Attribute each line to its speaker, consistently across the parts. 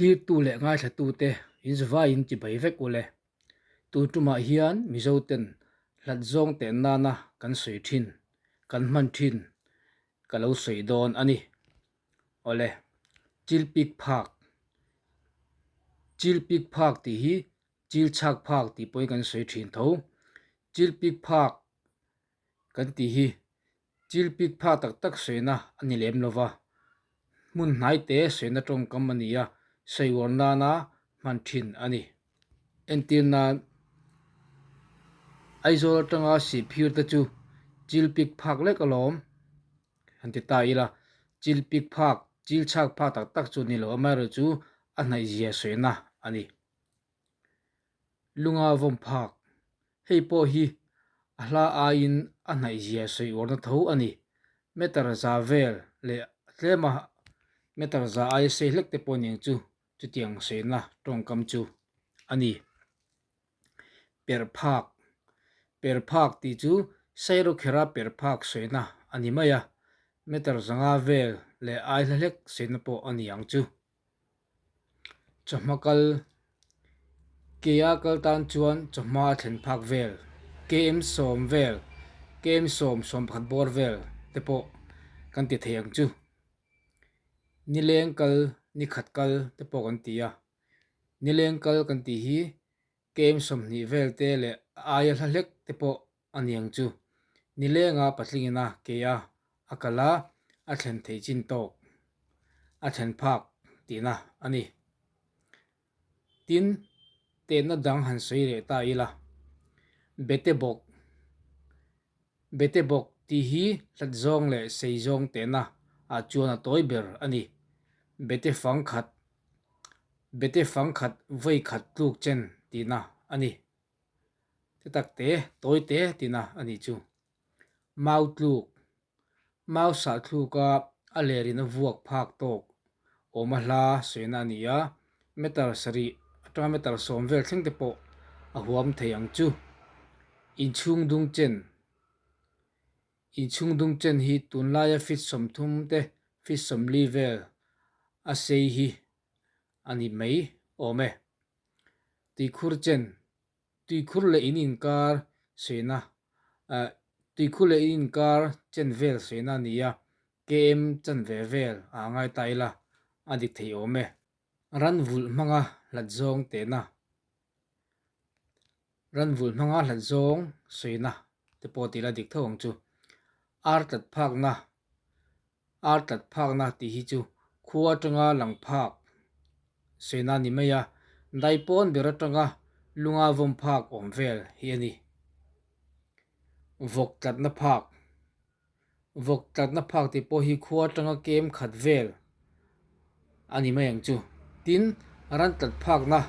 Speaker 1: Thlirtu leh ngaithlatute inzuvaiin chibai vek ule. Tun tumah hian Mizoten hlat zawng teh nana kan sawi thin, kan hman thin ka lo sawi dawn a ni. Awle, chilpik phak. Chilpik phak tih hi chilchhak phak tih pawhin kan sawi thin tho. Chilpik phak kan tih hi Chilpik phak tak tak sawina a ni lem lova, hmun hnai te sawina tawngkam a ni a, sawiuar nana hman thin a ni. Entir nan, Aizawl atanga sihphir te chu chilpik phak lek alawm han ti ta ila, chilpik phak, chilchhak phak tak tak chu a ni lo, amaherawhchu a hnaihzia sawina a ni. Lunga vawm phak, Hei pawh hi a hla aiin a hnaihzia sawi uarna tho a ni. Meter za vel leh tlema meter za aia sei hlek te pawh aniang chu chutiang sawina tawngkam chu a ni. Per phak, Per phak tih chu Sairawkhera per phak sawina a ni mai a, meter zanga vel leh ai hla hlek sawina pawh a ni ang chu. Chawhma kal, Kea kal tan chuan chawhma a thlen phak vel, KM sawm vel, KM 10, 11 bawr vel te pawh kan ti thei ang chu. Nileng kal, nikhat kal te pawh kan ti a. Nileng kal kan tih hi KM 20 vel te leh a aia hla hlek te pawh a ni ang chu. Nilenga patlingina keia a kal a, a thlen thei chin tawk, a thlen phak tihna a ni. Tin, tehna dang han sawi leh ta ila, Bete bawk, Bete bawk tih hi hlat zawng leh sei zawng tehna ah chuan a tawi ber a ni. Bete fang khat, Bete fang khat vawi khat tluk chen tihna a ni. Ti tak te, tawi te tina a nih chu. Mau tluk, Mau sah thluka a lerin a vuak phak tawk awm a hla sawina a ni a, meter sarih atanga meter 10 vel thleng te pawh a huam thei ang chu. Inchhung dung chen, Inchhung dung chen hi tunlaia feet 30 te feet 40 vel a sei hi a ni mai awm e. Tuikhur chen, Tuikhur leh in inkar sawina ah Tuikhur leh in inkar chen vel sawina a ni a, KM chanve vel ah a ngai ta ila a dik thei awm e. Ran vulh hmanga hlat zawng tehna, Ran vulh hmanga hlat zawng sawina te pawh tih la dik tho ang chu. Ar tlat phakna, Ar tlat phakna tih hi chu khua atanga lang phak sawina a ni mai a, dai pawn ber atanga lunga vawm phak awm vel hi a ni. Vawk tlatna phak, Vawk tlatna phak tih pawh hi khua atanga kem khat vel a ni mai ang chu. Tin, ran tlat phakna,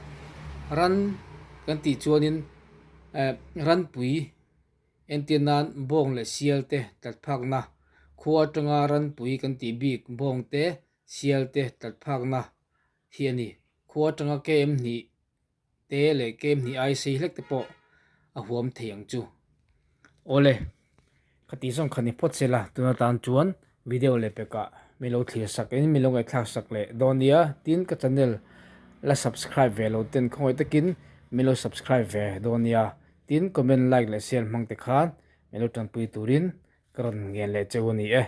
Speaker 1: ran kan tih chuanin eh ranpui Entir nan bawng leh sial te tlat phakna, khua atanga ranpui kan tih bik bawng te, sial te tlat phakna hi a ni. Khua atanga KM hnih te leh KM hnih ai sei hlek te pawh a huam thei ang chu. Awle, ka tih zawng kha ni phawt se la, tuna tan chuan video leh pekah mi lo thlir sak in mi lo ngaihthlak sak leh dawn nia, tin ka channel la subscribe ve lo ten khawngaih takin mi lo subscribe ve dawn nia. Tin, comment, like leh share hmang te khan min lo tanpui turin ka rawn ngen leh cheu a ni e.